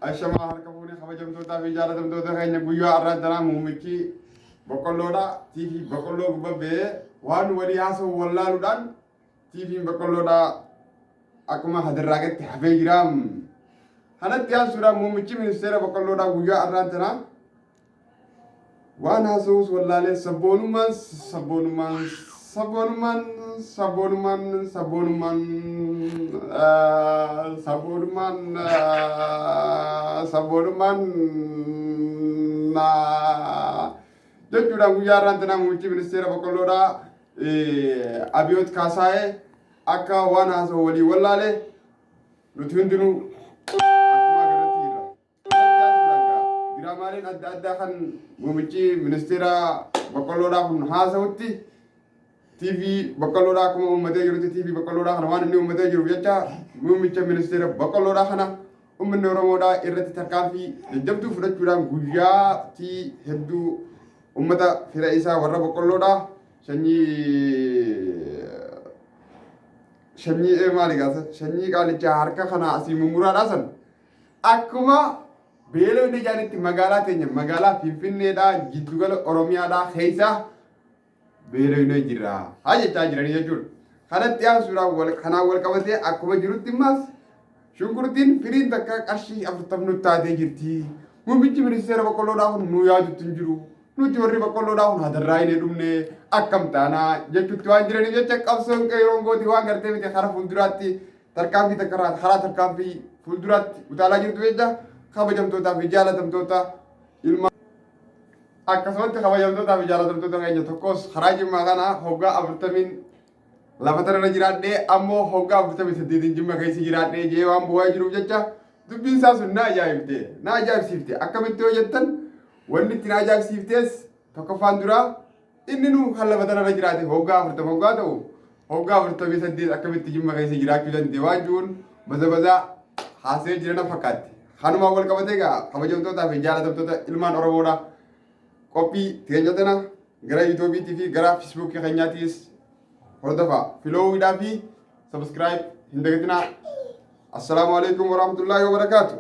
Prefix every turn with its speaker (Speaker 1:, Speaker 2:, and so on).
Speaker 1: Ashamaa harka fuunee kabajamtootaa fi jaalatamtoota keenya guyyaa har'aa tanaa muummichi boqqolloodha. TV boqqolloo gubbaa ba'ee waan walii haasa'u wallaaluudhaan TVn boqqolloodha akkuma hadarraaqetti hafee jira. Kanatti aansuudhaan muummichi ministeera boqqolloodha guyyaa har'aa tanaa waan haasa'us wallaalee sabboonummaan sabboonummaan sabboonummaan sabboonummaan sabboonummaan sabboonummaan sabboonummaan jechuudhaan guyyaa har'aan tanaa muummichi ministeera boqqolloodhaa Abiyoot Kaasaayee akka waan haasa'u walii wallaale nuti hundinuu akkuma agarratti jirra. Diraamaaleen adda addaa kan muummichi ministeera boqqolloodhaa kun haasa'utti TV boqqolloodhaa akkuma uummatee jirutti TV boqqolloodhaa kana waan inni uummatee jiruuf jecha muummicha ministeera boqqolloodhaa kana uummanni Oromoodhaa irratti tarkaanfii jajjabduu fudhachuudhaan guyyaatii hedduu uummata fira isaa warra boqqolloodhaa sanyii sanyii maali gaasa sanyii qaalichaa harka kana asii mummuraadhaa san Akkuma beelofne jaanitti magaalaa teenya magaalaa Finfinneedhaa jiddugala Oromiyaadhaa keessa beelofnee jirra haa jechaa jiranii jechuudha. Kanatti aansuudhaan wal kanaan wal qabatee akkuma jirutti immaas shunkurtiin firiin takka qarshii 40 nutti taatee jirti. Muummichi ministeera boqqolloodhaa kun nu yaadutti hin jiru. Nuti warri boqqolloodhaa kun hadarraa hin dhumne akkam taanaa jechuutti waan jiraniif jecha qabsoon qeeroon gooti waan gartee miti karaa fuulduraatti tarkaanfii takka irraa karaa tarkaanfii fuulduraatti utaalaa jirtu jecha kabajamtootaa fi jaalatamtoota ilma akkasumatti kabajamtootaa fi jaalatamtoota keenya tokkos karaa jimmaa kana hoggaa 40n lafa tanarra jiraadhee ammoo hoggaa 48n jimma keessa jiraadhee jee waan bu'aa jiruuf jecha dubbiin isaa sun na ajaa'ibte na ajaa'ibsiifte akkamitti yoo jettan wanni itti na ajaa'ibsiiftes tokkoffaan duraa Inni nu kan lafa tanarra jiraate hoggaa 40 hoggaa ta'u hoggaa 48 akkamitti Jimma keessa jiraachuu danda'e waan jiruun baza bazaa haasa'ee jira na fakkaatti. Kanumaan wal qabatee egaa kabajamtootaa fi jaalatamtoota ilmaan Oromoodha. Qophii teenya tana gara yuutuubiitii fi gara feesbuukii keenyaatiis hordofaa. Filoowiidhaa fi sabiskiraayib hin dagatinaa. Assalaamu alaikum warahmatullaahi wabarakaatu.